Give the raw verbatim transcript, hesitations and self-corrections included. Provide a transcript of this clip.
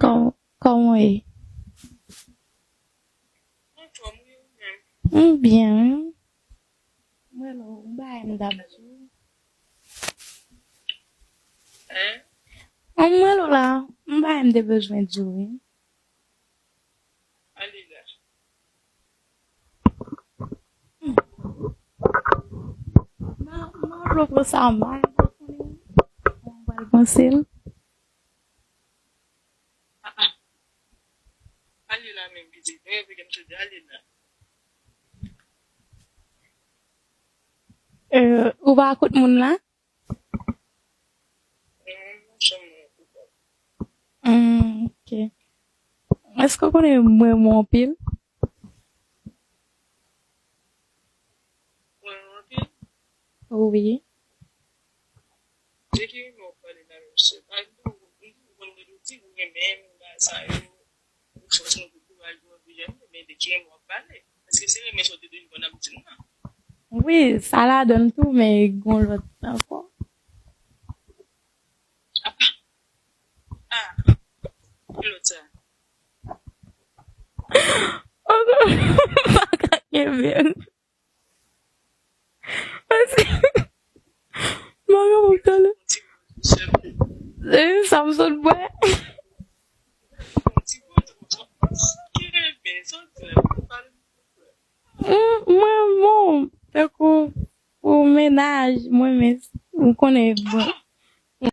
Kòm- Kòman w ye? M byen, wi. Mwen la, m bay m dab di w. An mwen la, m bay m te bezwen di w, wi. Ale la. Mwen lo pran sa mal. Mwen pral panse l. Ale la menm pitit. Mwen vle m te di ale la. Ou pa kot moun la? Hmm, ok. Èske w konnen mwen renmen w anpil? Mwen renmen w anpil? Wi. De ki renmen w ap pale la, mesye? Pa egzanp, ou konn mwen di ou renmen m, bagay sa yo. Ou fòs mwen pou kouraj pou anvi jwenn mwen, men de ki renmen w ap pale? Èske se renmen sa w te dwe vin konn ap di m nan? Wi, sa ladan l tou, men gon lòt ankò. Ah, ki lòt sa? Ankò, m pa ka kenbe l. Paske, m pa ka wè talè. E sa m sot bwè. Mwen, bon, tankou pou mennaj, mwen, men, ou konnen, bon,